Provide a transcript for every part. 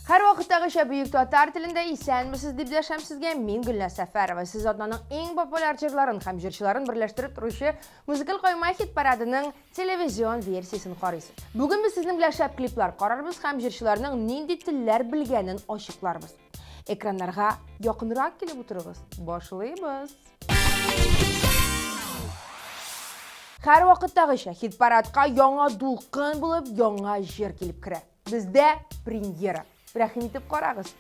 Һәрвакыттагыча бөек татар телендә исәнмесез дип дәшәм сезгә. Мин Гөлназ Сәфәрова. Сез атнаның иң популяр җырларын һәм җырчыларын берләштереп торучы музыкаль койма хит-парадының телевизион версиясен карыйсыз. Бүген без сезнең белән шәп клиплар карарбыз һәм җырчыларның нинди телләр белгәнен ачыкларбыз. Экраннарга якынрак килеп утырыгыз. Башлыйбыз. Һәрвакыттагыча хит-парадка яңа дулкын булып яңа җыр килеп керә. Бездә премьера. Рәхим итеп карагыз.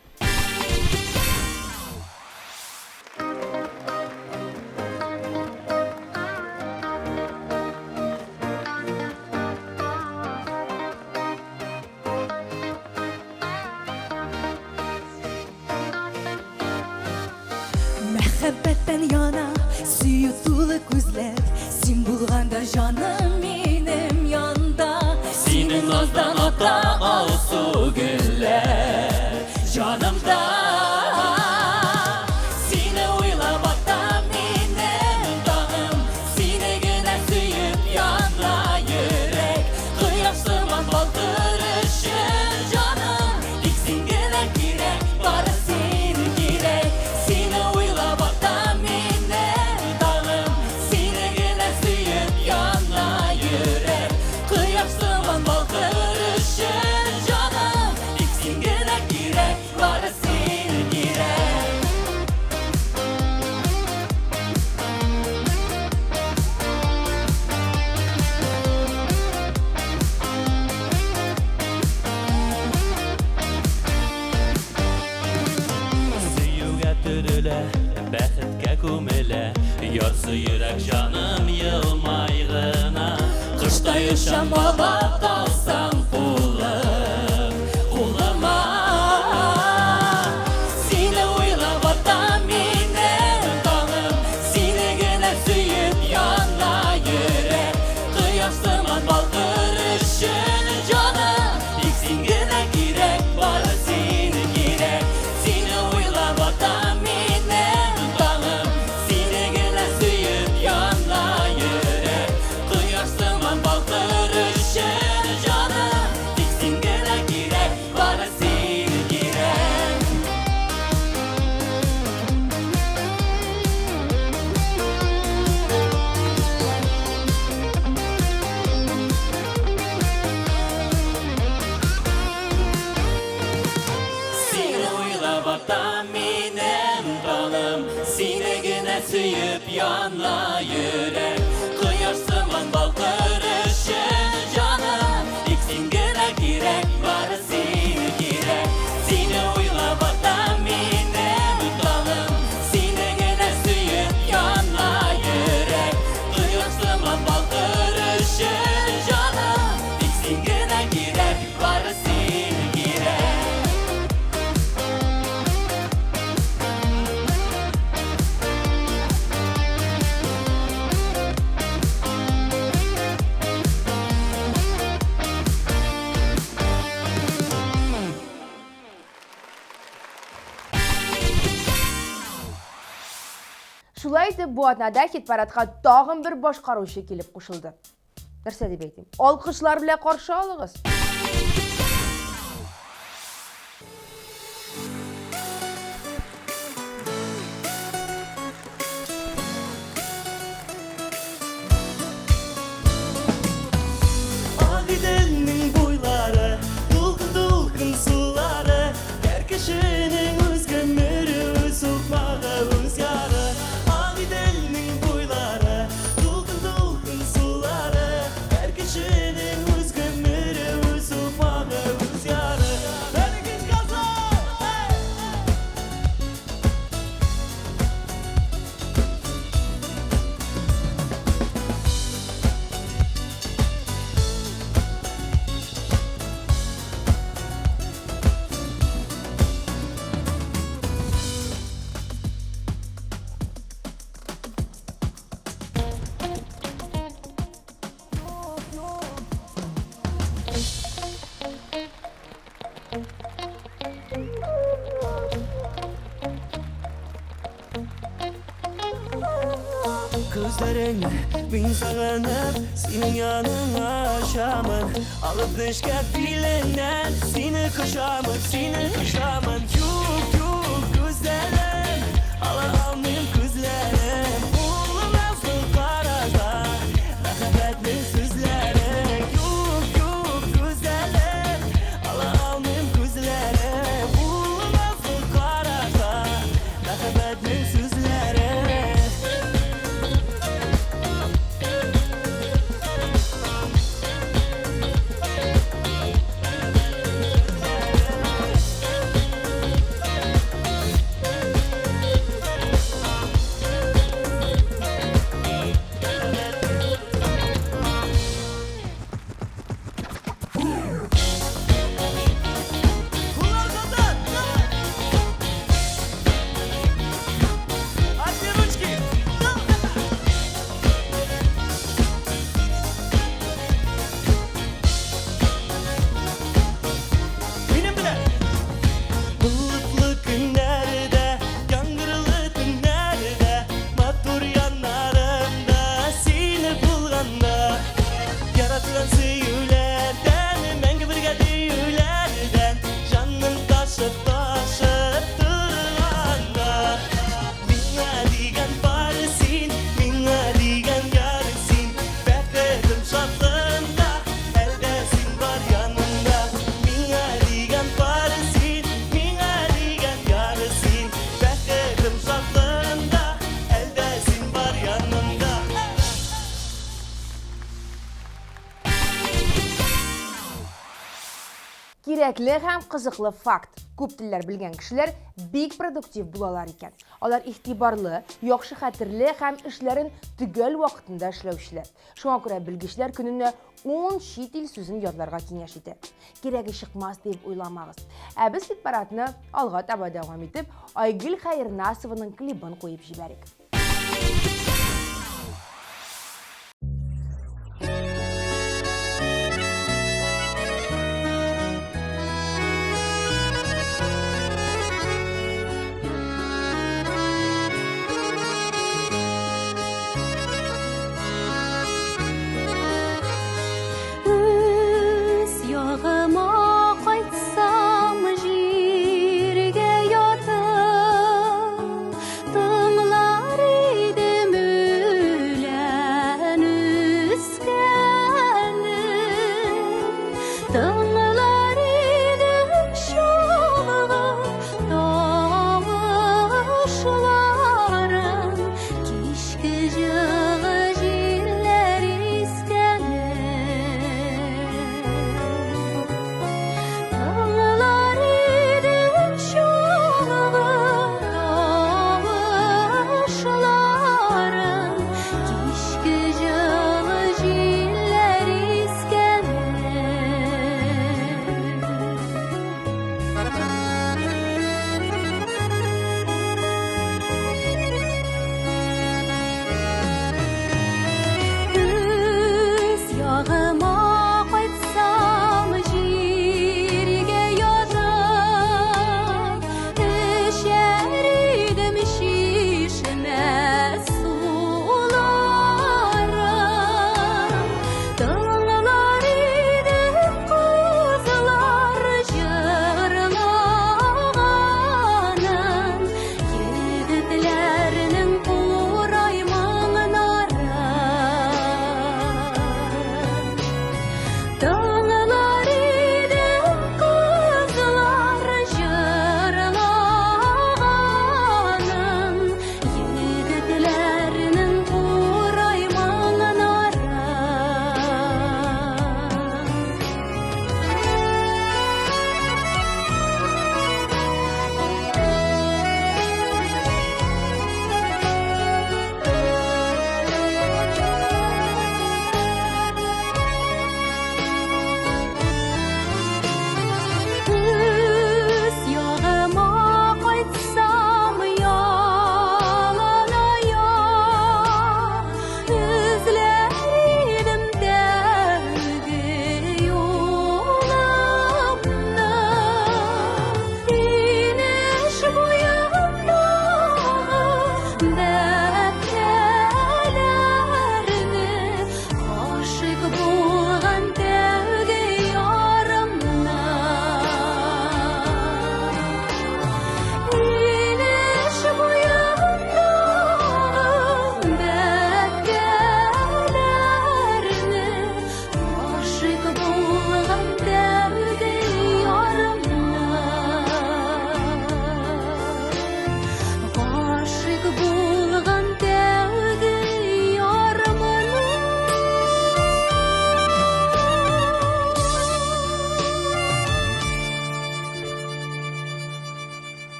Мәхәббәттән яна сөю тулы күзләр Син булганда җаным минем янда Синең наздан ата алсу гөлләр Җанымда Сине уйлап ата минем таңым Сине генә сөеп яна йөрәк Кояш сыман балкыр өчен җаным Тик син генә кирәк, бары син кирәк Сине уйлап ата минем таңым Сине генә сөеп яна йөрәк Кояш сыман балкыр өчен җаным Тик син генә кирәк, бары син кирәк. Сөюгә төрелә, бәхеткә күмелә, Ярсы йөрәк җаным елмай гына. Коштай очам ала талсам кулым, кулыма. Сине уйлап атам минем таңым, Сине генә сөеп яна йөрәк. Кояш сыман балкыр өчен җаным, Тик син генә кирәк, бары син кирәк. Сине уйлап атам минем таңым, Сине генә сөеп яна йөрәк. Кояш сыман балкыр өчен җаным, Тик син генә кирәк, бары син кирәк. Сине уйлап атам минем таңым, Сине генә сөеп яна йөрәк. Кояш сыман балкыр өчен җаным, Тик син генә кирәк, бары син кирәк. Сине уйлап атам минем таңым, Сине генә сөеп яна йөрәк. Кояш сыман балкыр өчен җаным, Тик син генә кирәк, бары син кирәк. Шулай итеп, бу атнада хит-парадка тагын бер башкаручы килеп кушылды. Нәрсә дип әйтим? Алкышлар белән каршы алыгыз. Агыйделнең буйлары, дулкын-дулкын сулары, Һәр кешенең үз гомере, үз сукмагы, үз яры. Агыйделнең буйлары, дулкын-дулкын сулары, Һәр кешенең үз гомере, Күзләреңне мин сагынып, синең яныңа очамын. Алып нечкә биленнән, сине кочамын, сине кочамын. Юк, юк, күзләрем, ала алмыйм күзләрем. Ул назлы карашта, мәхәббәтнең сүзләре. Юк, юк, күзләрем, ала алмыйм күзләрем. Ул назлы карашта, мәхәббәтнең сүзләре. Куллар казан! Одни ручки! Минем белән! Bulutlu günlerde, yağmurlu tünlerde, матур yanlarımda seni bulganda, yaratılan сөюләрдән, мәңге бергә диюләрдән, җаным ташып ташып торганда. Миңа дигән бар син, миңа дигән яр син, бәхетем шатлыгымда, әлдә син бар янымда. Миңа дигән бар син, миңа дигән яр син, бәхетем шатлыгымда, әлдә син бар янымда. Кирәкле һәм кызыклы факт. Күп телләр белгән кешеләр бик продуктив булалар икән. Алар игътибарлы, яхшы хәтерле һәм эшләрен төгәл вакытында эшләүчеләр. Шуңа күрә белгечләр көненә 10 чит ил сүзен ятларга киңәш итә. Кирәге чыкмас дип уйламагыз. Ә без хит-парадны алга таба дәвам итеп, Айгөл Хәернасованың клибын куеп җибәрик. Үз ягыма кайтсам, җиргә ятып, тыңлар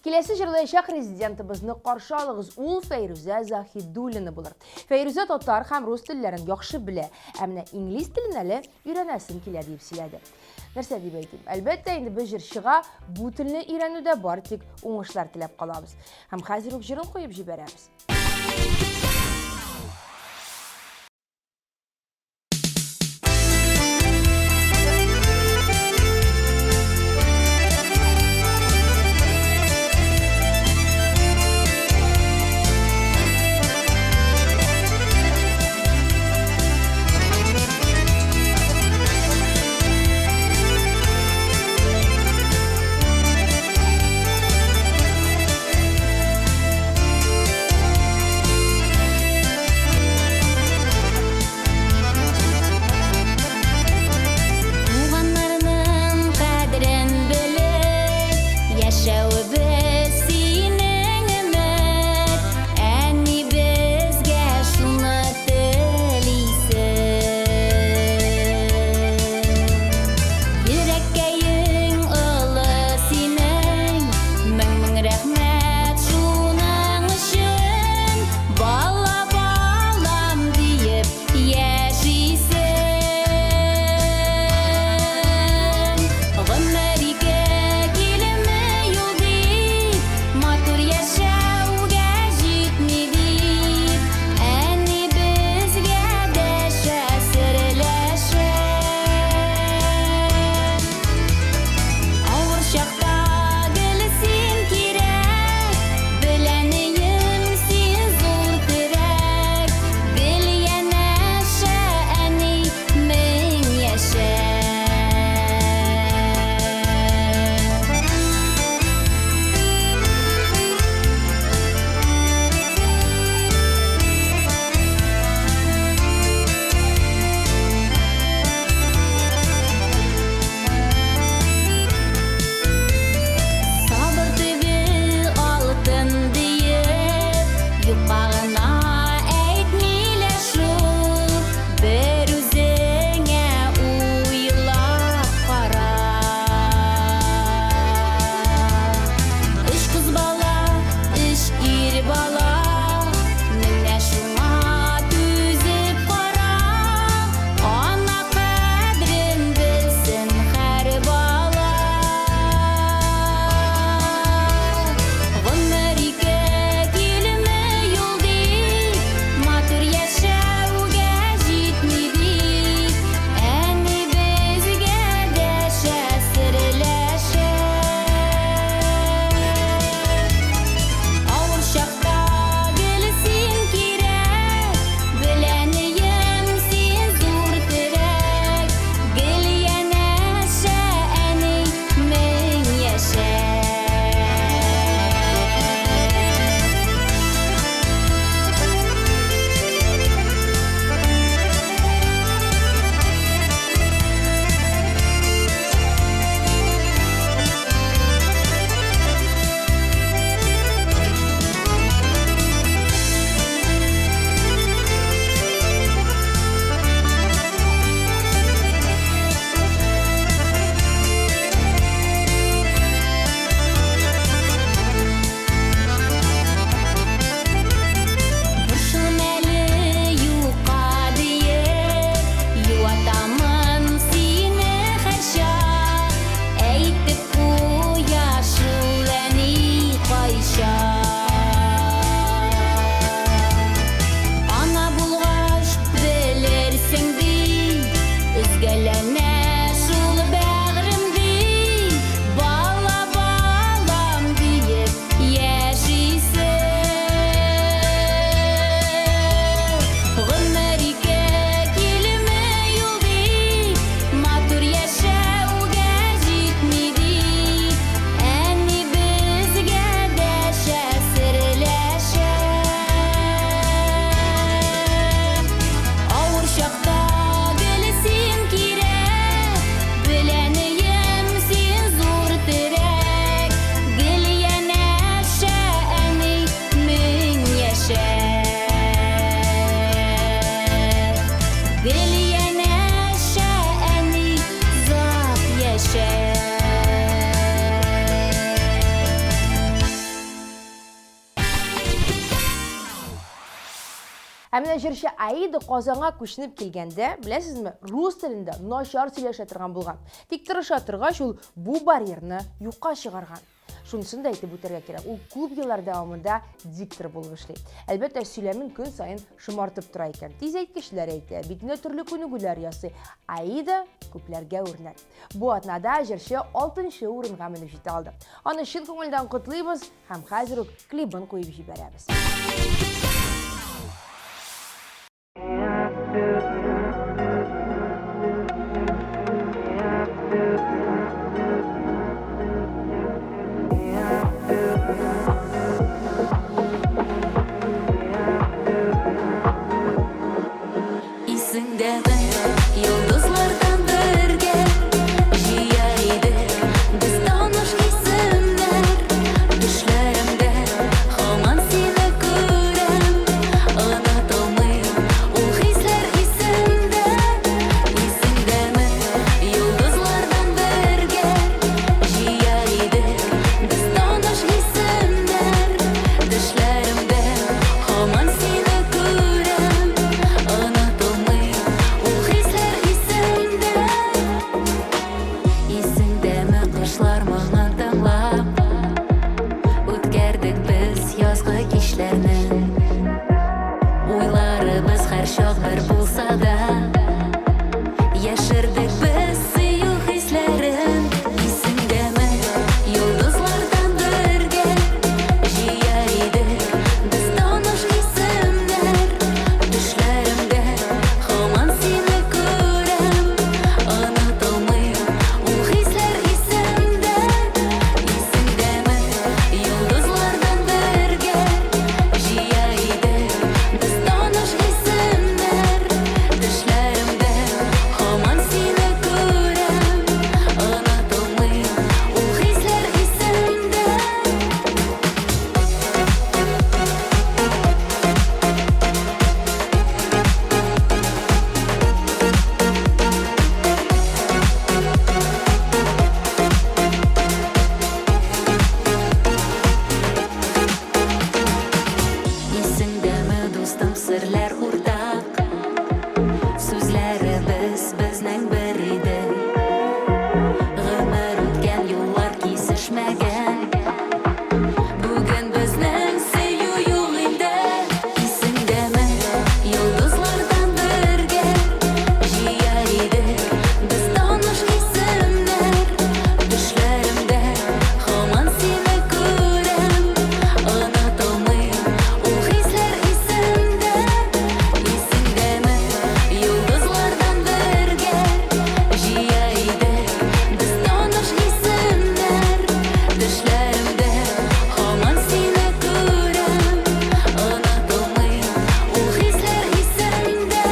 Киләсе җырлаячак резидентыбызны каршы алыгыз, ул Фәйрүзә Заһидуллина булыр. Фәйрүзә татар һәм рус телләрен яхшы белә, ә менә инглиз телен әле өйрәнәсем килә диеп сөйләде. Нәрсә дип әйтим? Әлбәттә, инде без җырчыга бу телне өйрәнүдә бары тик уңышлар теләп калабыз. Һәм хәзер үк җырын куеп җибәрәбез. Ә менә җырчы Аида Казанга күченеп килгәндә, беләсезме, рус телендә начар сөйләшә торган булган. Тик тырыша торгач, ул бу барьерны юкка чыгарган. Шунысын да әйтеп үтәргә кирәк, ул күп еллар дәвамында диктор булып эшли. Әлбәттә, сөйләмен көн саен шомартып тора икән. Тиз әйткечләр әйтә, битенә төрле күнегүләр ясый. Аида күпләргә үрнәк. Бу атнада җырчы 6 урынга менеп җитә алды. Аны чын күңелдән котлыйбыз һәм хәзер үк клибын куеп җибәрәбез. Исеңдәме, йолдызлардан бергә җыя идек без таныш исемнәр. Төшләремдә һаман сине күрәм, онытылмый ул хисләр исемдә. Исеңдәме, йолдызлардан бергә җыя идек без таныш исемнәр. Төшләремдә һаман сине күрәм, онытылмый ул хисләр исемдә. Исеңдәме, кошлар моңын тыңлап, үткәрдек без язгы кичләрне. Уйларыбыз һәрчак бер булса да, яшердек без сөю хисләрен. Исеңдәме, йолдызлардан бергә җыя идек без таныш исемнәр. Төшләремдә һаман сине күрәм, онытылмый ул хисләр исемдә. Исеңдәме, йолдызлардан бергә җыя идек без таныш исемнәр. Төшләремдә һаман сине күрәм, онытылмый ул хисләр исемдә. Исеңдәме, дустым, серләр уртак, сүзләребез безнең бер иде. Гомер үткән юллар кисешмәгән, бүген безнең сөю юк инде. Исеңдәме, йолдызлардан бергә җыя идек без таныш исемнәр. Төшләремдә һаман сине күрәм, онытылмый ул хисләр исемдә. Исеңдәме, йолдызлардан бергә җыя идек без таныш исемнәр. Төшләремдә һаман сине күрәм, онытылмый ул хисләр исемдә.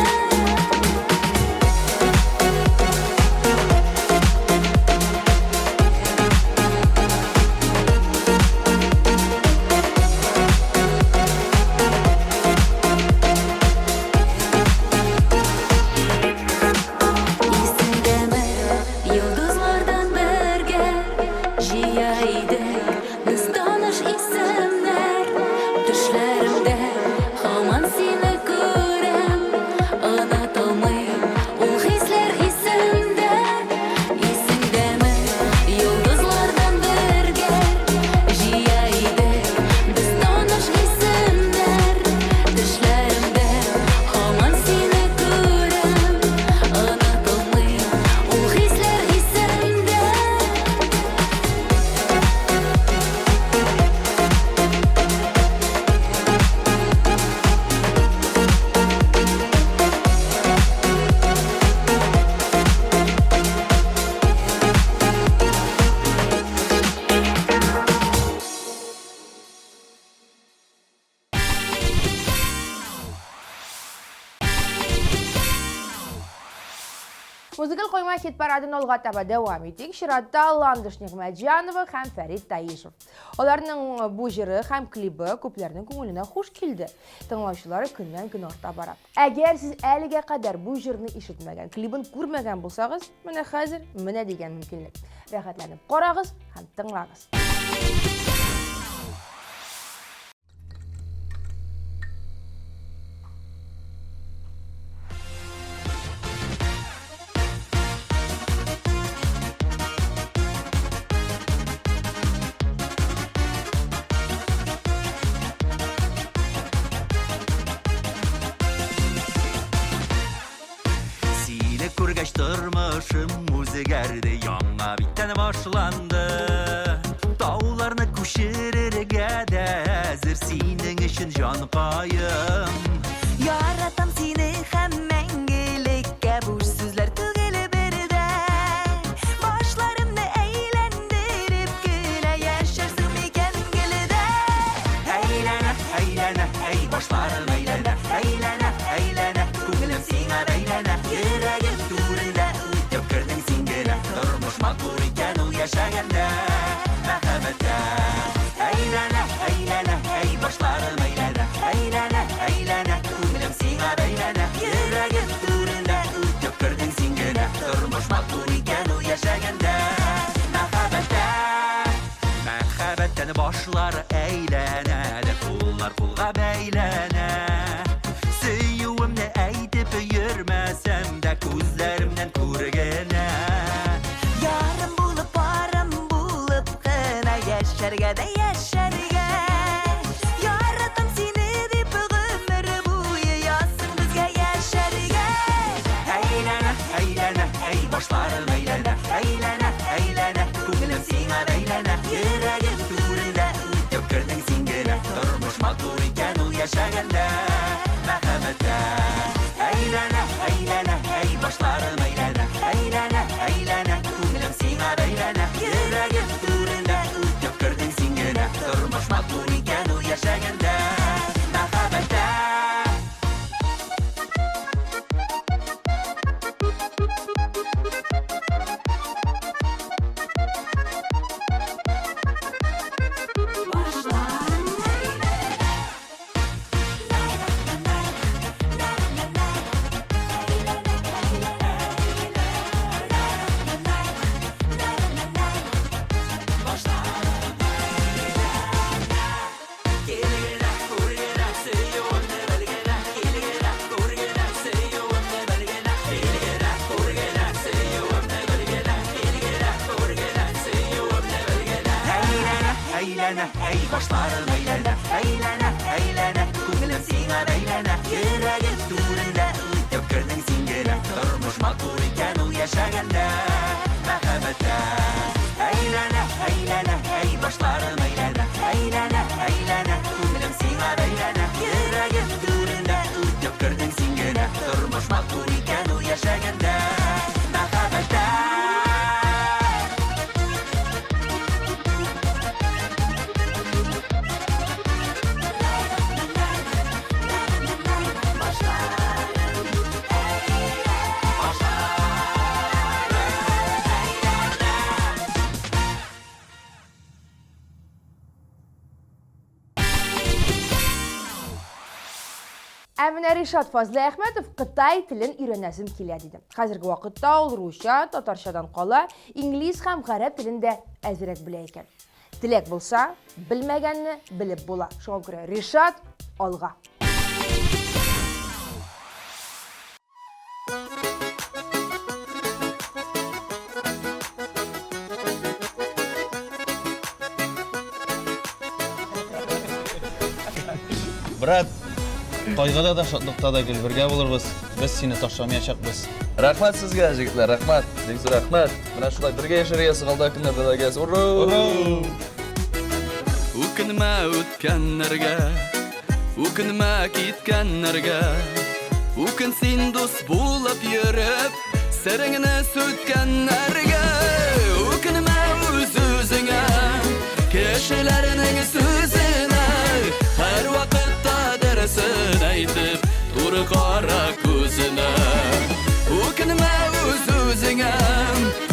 Исеңдәме, йолдызлардан бергә җыя идек без таныш исемнәр. Төшләремдә һаман сине күрәм, онытылмый ул хисләр исемдә. Исеңдәме, йолдызлардан бергә җыя идек без таныш исемнәр. Төшләремдә һаман сине күрәм, онытылмый ул хисләр исемдә. Музыкаль койма хит-парадын алга таба дәвам итик. Чиратта Ландыш Нигъмәтҗанова һәм Фәрит Таишев. Аларның бу җыры һәм клибы күпләрнең күңеленә хуш килде. Тыңлаучылары көннән-көн арта бара. Әгәр сез әлегә кадәр бу җырны ишетмәгән, клибын күрмәгән булсагыз, менә хәзер менә дигән мөмкинлек. Рәхәтләнеп карагыз һәм тыңлагыз. килгәч тормышым үзгәрде, яңа биттән башланды. Тауларны күчерергә дә әзер синең өчен җанкаем. Яратам сине һәм мәңгелеккә буш сүзләр түгел бер дә. Башларымны әйләндереп кенә яшәрсең микән гел дә? Әйләнә, әйләнә, әй башларым әйләнә, әйләнә, әйләнә, күңелем сиңа бәйләнә, йөрәгем түрендә үтеп кердең син генә. Тормыш матур икән ул яшәгәндә, мәхәббәттә. Әйләнә, әйләнә, әй башларым әйләнә, әйләнә, әйләнә, күңелем сиңа бәйләнә, йөрәгем түрендә үтеп кердең син генә. Тормыш матур икән ул яшәгәндә, мәхәббәттә. Мәхәббәттән башлар әйләнә дә куллар кулга бәйләнә. Сөюемне әйтеп йөрмәсәм дә күзләремнән күргенә. Ярым булып, парым булып кына яшәргә дә яшәргә. Яратам сине дип гомер буе язсын безгә яшәргә. Әйләнә, әйләнә, әй башларым әйләнә, әйләнә, әйләнә, күңелем сиңа бәйләнә, йөрәгем түрендә үтеп кердең син генә. Тормыш матур икән ул яшәгәндә, мәхәббәттә. Әйләнә, әйләнә, әй башларым әйләнә, әйләнә, әйләнә, күңелем сиңа бәйләнә, йөрәгем түрендә үтеп кердең син генә. Тормыш матур икән ул яшәгәндә, мәхәббәттә. Әйләнә, әйләнә, әй башларым әйләнә, әйләнә, әйләнә, күңелем сиңа бәйләнә, йөрәгем түрендә үтеп кердең син генә. Тормыш матур икән ул яшәгәндә, мәхәббәттә. Әйләнә, әйләнә, әй башларым әйләнә, әйләнә, әйләнә, күңелем сиңа бәйләнә, йөрәгем түрендә үтеп кердең син генә. Тормыш матур икән ул яшәгәндә, мәхәббәттә. Ә менә Ришат Фазлыәхмәтов кытай телен өйрәнәсем килә диде. Хәзерге вакытта ул русча, татарчадан кала, инглиз һәм гарәп телен дә әзрәк белә икән. Теләк булса, белмәгәнне белеп була. Шуңа күрә Ришат алга. Брат, кайгыда да, шатлыкта да гел бергә булырбыз. Без сине ташламаячакбыз. Рәхмәт сезгә, җегетләр, рәхмәт. Бик зур рәхмәт. Менә шулай бергә яшәргә язсын алда көннәрдә дә гәз. Ура! Ура! Үкенмә үткәннәргә, үкенмә киткәннәргә. Үкен син дус булып йөреп, сереңне сүткәннәргә. Үкенмә үз-үзеңә, кешеләрнең сүзенә. Һәр вакытта дөресен әйтеп, туры кара күзенә. Үкенмә үз-үзеңә,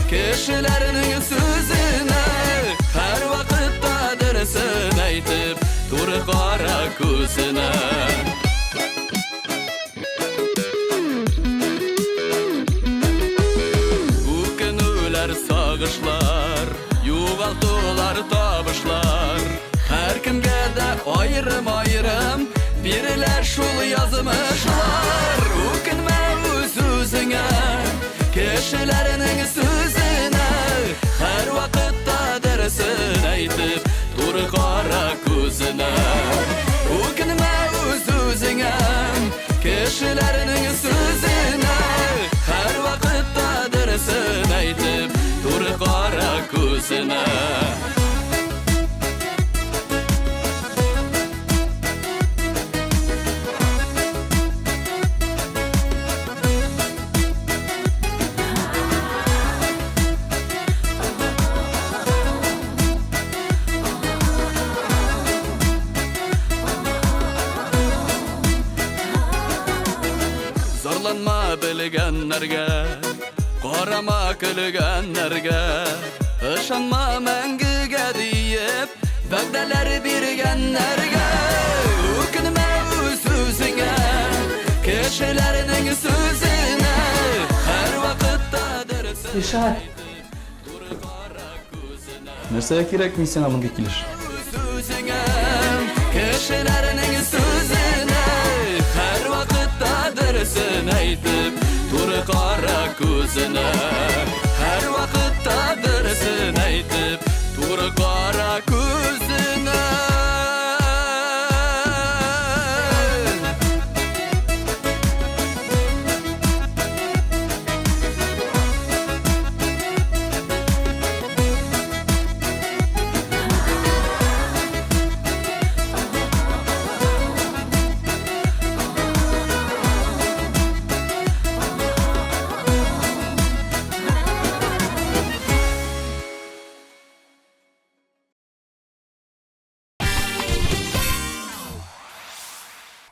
кешеләрнең сүзенә. Һәр вакытта дөресен әйтеп, туры кара күзенә. Үкенүләр, сагышлар, югалтулар, табышлар. Һәркемгә дә аерым-аерым бирелә шул язмышлар. Үкенмә үз-үзеңә, кешеләрнең сүзенә. Һәр вакытта дөресен әйтеп, туры кара күзенә. Үкенмә үз-үзеңә, кешеләрнең сүзенә. Һәр вакытта әйткәннәргә, карама көлгәннәргә, ышанма мәңгегә диеп, вәгъдәләр биргәннәргә. Үкенмә үз-үзеңә, кешеләрнең сүзенә, һәрвакытта дөресен Илшат. Нәрсәгә кирәк мин сиңа мондый килеш? Сүзеңә, кешеләрнең сүзенә, һәрвакытта дөресен әйтеп, туры кара күзенә. Һәрвакытта дөресен әйтеп, туры кара күзенә.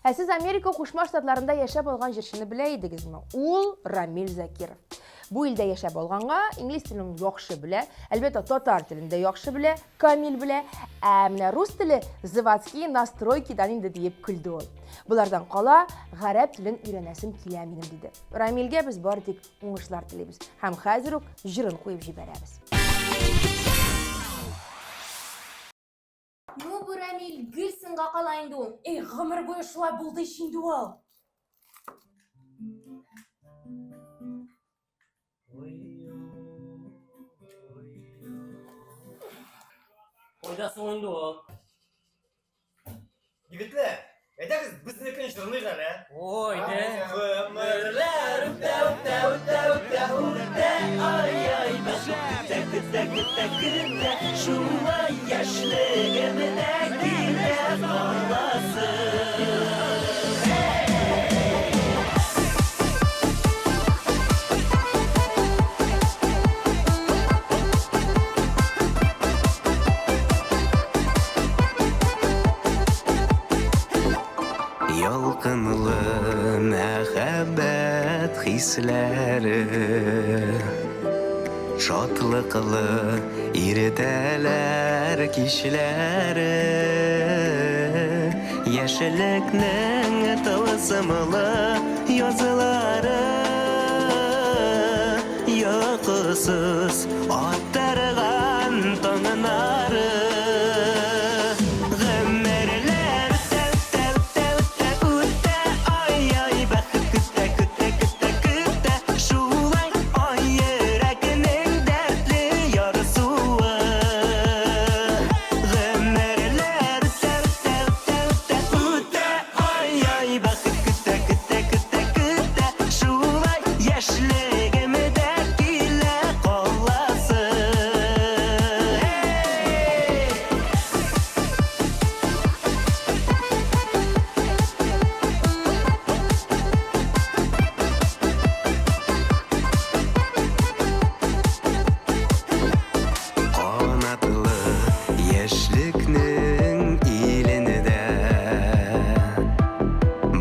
Ә сез Америка Кушма Штатларында яшәп алган җырчыны белә идегезме? Ул Рамил Закиров. Бу илдә яшәп алганга инглиз телен яхшы белә, әлбәттә, татар телен дә яхшы белә, камил белә. Ә менә рус теле заводские настройкидан инде диеп көлде ул. Болардан кала, гарәп телен өйрәнәсем килә минем диде. Рамилгә без бары тик уңышлар телибез һәм хәзер үк җырын куеп җибәрәбез. Ну, бу Рамил гел сынга кала инде ул. Эй, гомер буе шулай булды ич инде ул. Кайда соң инде ул? Егетләр, әйдәгез безнекен җырлыйк әле. Ой, дә. Гомерләр үтә, үтә, үтә, үтә, үтә, ай-ай, бәхет көтә, көтә, көтә, көтә, шулай яшьлегемдә килә каласы. Ялкынлы мәхәббәт хисләре Шатлыклы иртәләр, кичләре Яшьлекнең тылсымлы язлары Йокысыз аттырган таңнары Гомерләр үтә, үтә, үтә, үтә, үтә, ай-ай, бәхет көтә, көтә, көтә, көтә, шулай ай йөрәкнең дәртле ярсуы. Гомерләр үтә, үтә, үтә, үтә, үтә, ай-ай, бәхет көтә, көтә, көтә, көтә, шулай яшьлегемдә килә каласы. Hey! Канатлы яшьлекнең илендә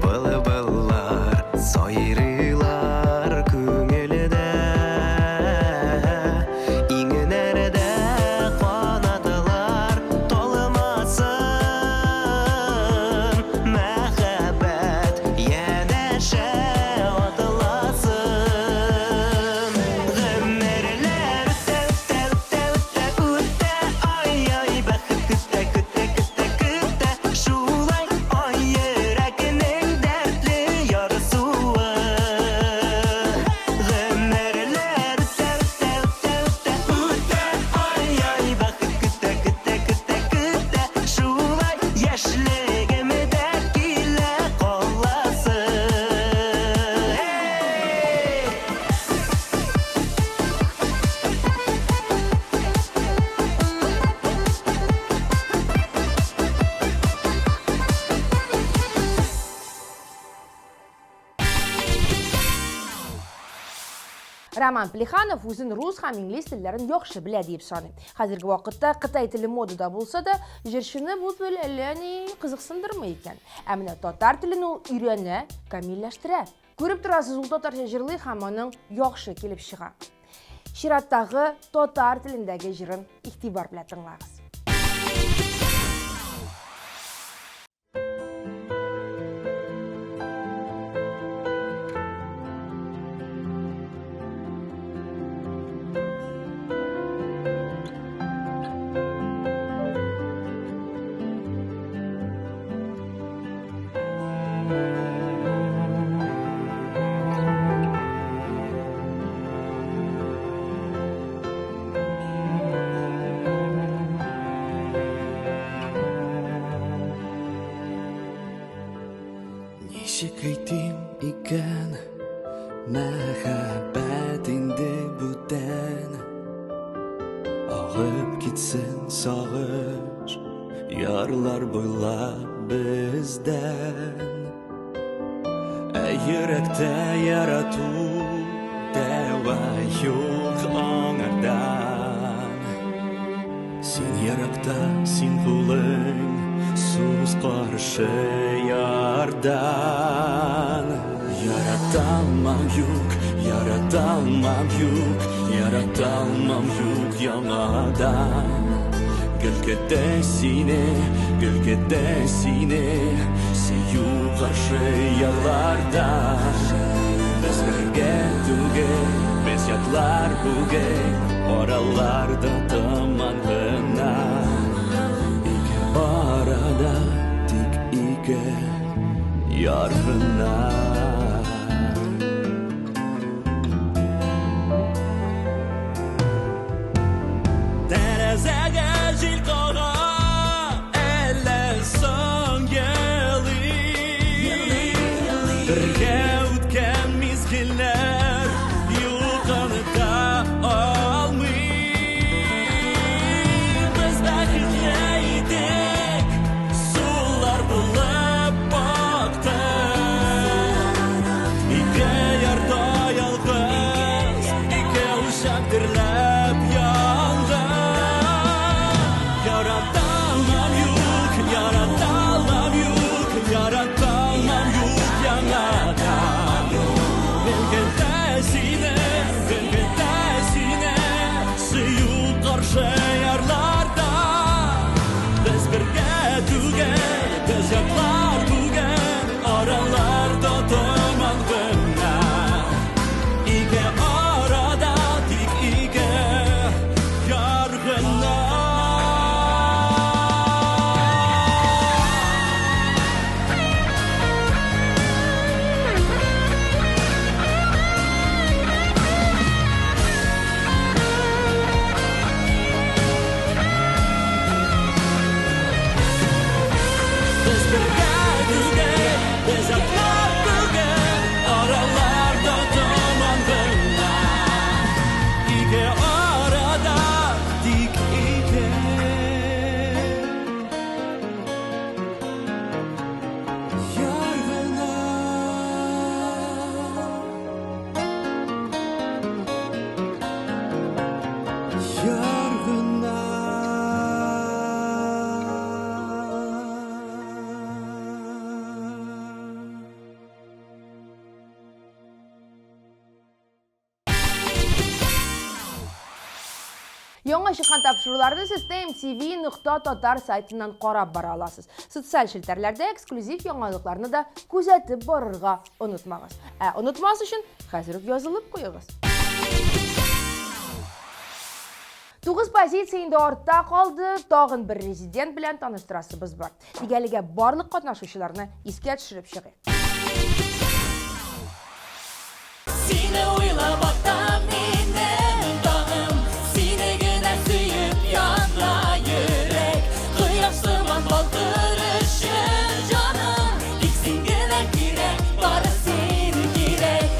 Былбыллар сайрыйлар күңелдә Иңнәрдә канатлар талмасын Мәхәббәт янәшә атласын Гомерләр үтә, үтә, үтә, үтә, үтә, ай-ай, бәхет көтә, көтә, көтә, көтә, шулай ай йөрәкнең дәртле ярсуы. Гомерләр үтә, үтә, үтә, үтә, үтә, ай-ай, бәхет көтә, көтә, көтә, көтә, шулай яшьлегемдә килә каласы. Hey! Роман Плеханов үзен рус һәм инглиз телләрен яхшы белә диеп саный. Хәзерге вакытта кытай теле модада булса да, җырчыны бу тел әллә ни кызыксындырмый икән. Ә менә татар телен ул өйрәнә, камилләштерә. Күреп торасыз, ул татарча җырлый һәм аның яхшы килеп чыга. Чираттагы татар телендәге җырын игътибар белән тыңлагыз. Ничек әйтим икән, мәхәббәт инде бүтән. Агып китсен сагыш, ярлар буйлап бездән. Ә йөрәктә ярату дәва юк аңардан. Син еракта, син кулың суз каршы ярдан. Яраталмам юк, яраталмам юк, яраталмам юк яңадан. Гел көтә сине, гел көтә сине, сөю каршы ярлардан. Без бергә түгел, без ятлар бүген, араларда томан гына. Ике арада тик ике яр гына. Тәрәзәгә җил кага, әллә соң елый. Бергә үткән мизгелләр юк оныта алмый. Без бәхетле идек, сулар булып акты. Ике ярда ялгыз, ике учак дөрләп янды. Яраталмам юк, яраталмам юк, яраталмам юк яңадан. Гел көтә сине, гел көтә сине, сөю каршы ярларда. Без бергә түгел, без ятлар түгел, араларда томан гына. Ике арада тик ике яр гына. Без бергә түгел, без ятлар түгел, араларда томан гына. Ике арада тик ике яр гына. Яр гына. Яңа чыккан тапшыруларны сез tmtv.tatar сайтыннан карап бара аласыз. Социаль челтәрләрдә эксклюзив яңалыкларны да күзәтеп барырга онытмагыз. Ә онытмас өчен хәзер үк язылып куегыз. 9 позиция инде артта калды, тагын бер резидент белән таныштырасыбыз бар. Тик әлегә барлык катнашучыларны искә төшереп чыгыйк. Сине уйлап атам минем таңым, сине генә сөеп яна йөрәк. Кояш сыман балкыр өчен җаным, тик син генә кирәк, бары син кирәк.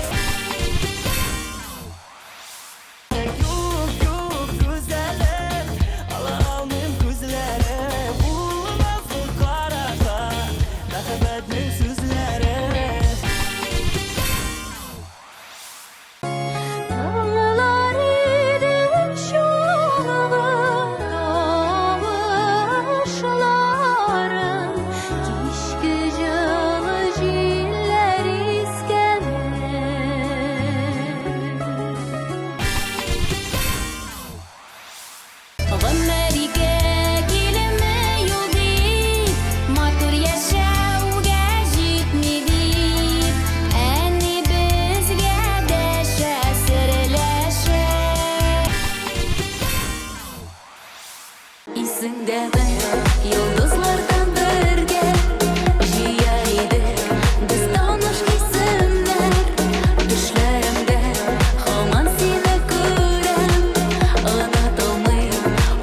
Юк, юк, гүзәлем, ала алмыйм күзләрем. Булмас бу карата мәхәббәтнең сүзләре. Өндәмә йолдызлардан бергә җыя идек без таныш исемнәр. Төшләремдә һаман сине күрәм, онытылмый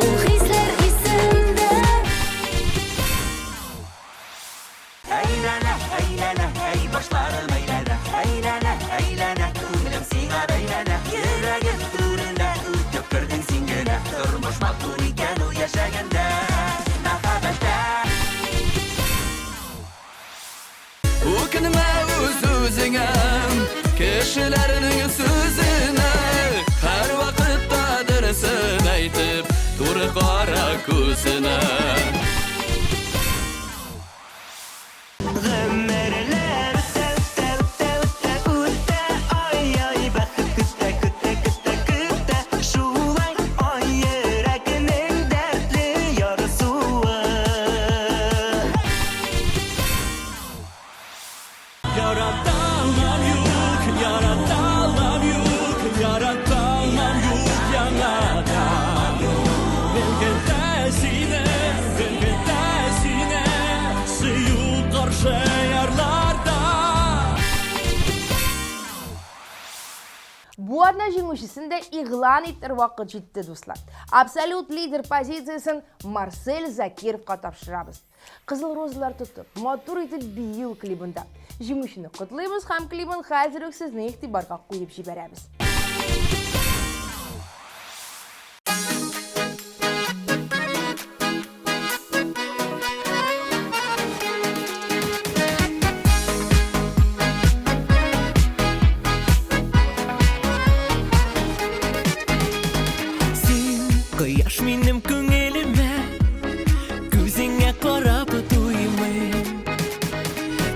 ул хисләр исемдә. Әйләнә, әйләнә, әй башларым әйләнә, әйләнә, әйләнә, күңелем сиңа бәйләнә, йөрәгем түренә үтеп кердең син генә, тормыш матур икән ул яшәгәндә, мәхәббәттә. Үкенмә үз-үзеңә, кешеләрнең сүзенә, һәрвакытта дөресен әйтеп, туры кара күзенә. Гомерләр үтә, үтә, үтә, үтә, үтә, ай-ай, бәхет көтә, көтә, көтә, көтә, шулай ай йөрәгенең дәртле ярсуы. Яраталам юк, яраталам юк, яраталам юк яңадан. Мин көтә сине, мин көтә сине, сөю каршы ярларда. Бу атна җиңүчесен дә игълан итәр вакыт җитте, дуслар. Абсолют лидер позициясен Марсель Закировка тапшырабыз. Кызыл розалар тотып, матур итеп бию клибында. Җиңүчене котлыйбыз һәм клибын хәзер үк сезнең игътибарга куеп җибәрәбез. Син кояш минем күңелемә, күзеңә карап туймыйм.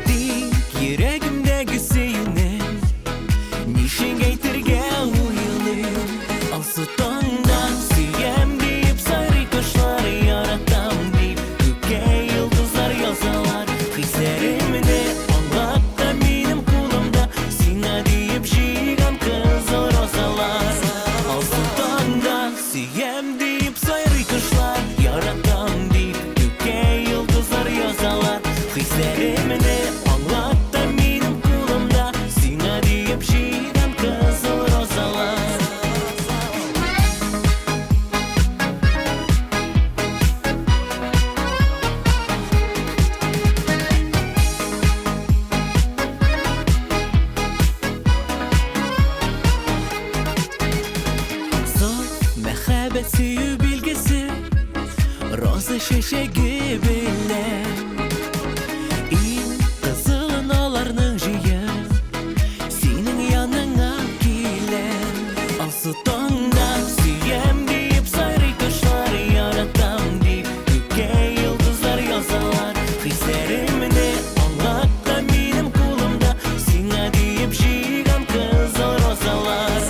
Тик йөрәгемдәге сөюне ничек әйтергә уйлыйм. Алсу таңда сөям дип сайрый кошлар, яратам дип күккә йолдызлар язалар. Хисләремне аңлат та минем кулымда, сиңа диеп җыйган кызыл розалар. Алсу таңда сөям дип сайрый кошлар, яратам дип күккә йолдызлар язалар. Хисләремне аңлат та минем кулымда, сиңа диеп җыйган кызыл розалар. Саф мәхәббәт сөю билгесе, роза чәчәге белән. Иң кызылын аларның җыеп, синең яныңа киләм. Алсу таңда сөям дип сайрый кошлар, яратам дип күккә йолдызлар язалар. Хисләремне аңлат та минем кулымда, сиңа диеп җыйган кызыл розалар.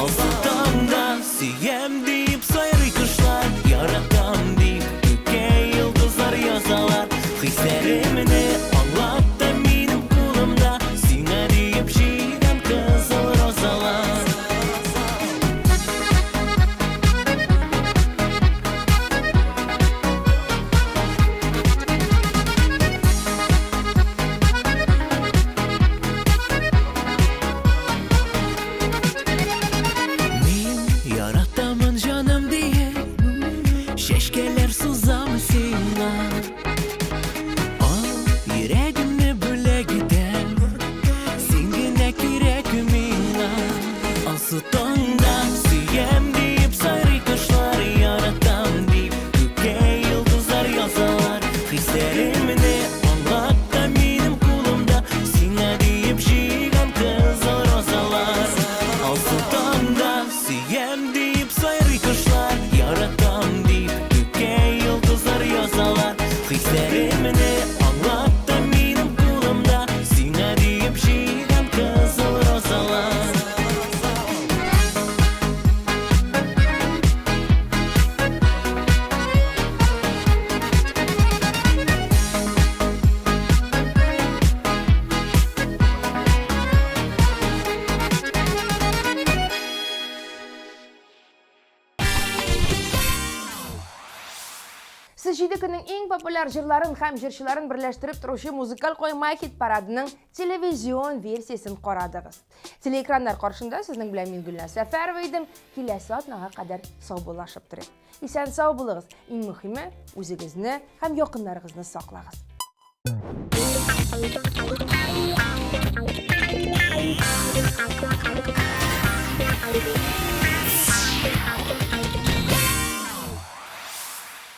Алсу таңда сөям дип сайрый кошлар, яратам дип күккә йолдызлар язалар. Хисләремне аңлат та минем кулымда, сиңа диеп җыйган кызыл розалар. Мин яратамын җаным диеп, чәчкәләр сузам сиңа. Ал йөрәгемне бүләк итәм, син генә кирәк миңа. Алсу таңда сөям диеп сайрый кошлар, яратам дип күккә йолдызлар язалар. Хисләремне аңлат та минем кулымда, сиңа диеп җыйган кызыл розалар. Алсу таңда сөям диеп сайрый кошлар, Сез җиде көннең иң популяр җырларын һәм җырчыларын берләштереп торучы музыкаль койма хит-парадының телевизион версиясен карадыгыз. Телеэкраннар каршында сезнең белән мин Гөлназ Сәфәрова идем. Киләсе атнага кадәр саубуллашып торыйк. Исән-сау булыгыз. Иң мөһиме, үзегезне һәм якыннарыгызны саклагыз.